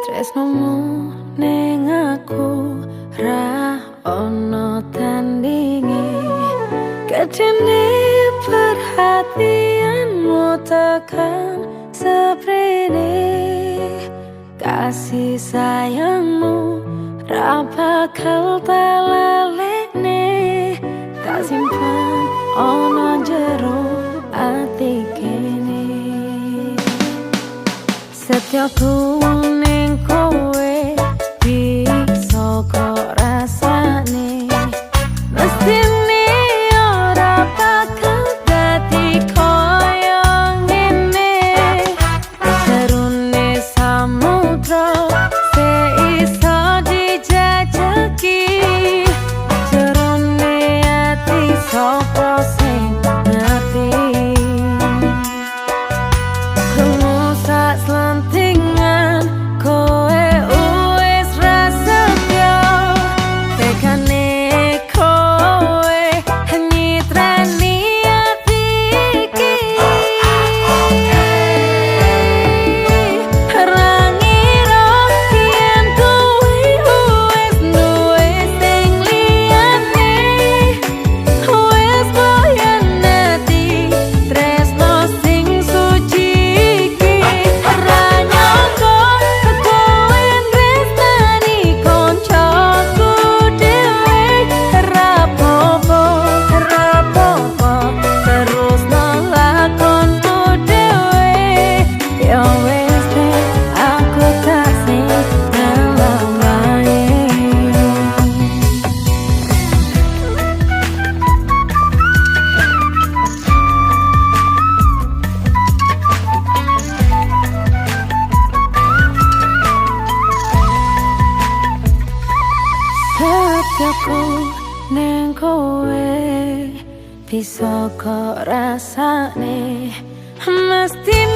Tresnomu ning aku ra ono tandinge. Gedene perhatianmu tekan seprene. Kasih sayangmu ra bakal tak lalekne. Tak simpan ono jero ati kene. Setiaku ning kowe bisa kok rasane. Mestine ora bakal dadi koyo ngene. Jerone samudra se iso dijajaki. Jerone ati sapa sing ngerti. Krungu sak slentingan kowe wis ra setya. Tekane kowe nyitrani ati iki. Ra ngira yen kowe wis duwe sing liyane. Wis mboyanati tresno sing suci iki. Ra nyangka kowe nresnani koncoku dhewe. Rapopo, rapopo, terusno lakonmu dhewe. Ya wis deh, aku tak sing ngalah wae. Setiaku ning kowe bisa kok rasane. Mestine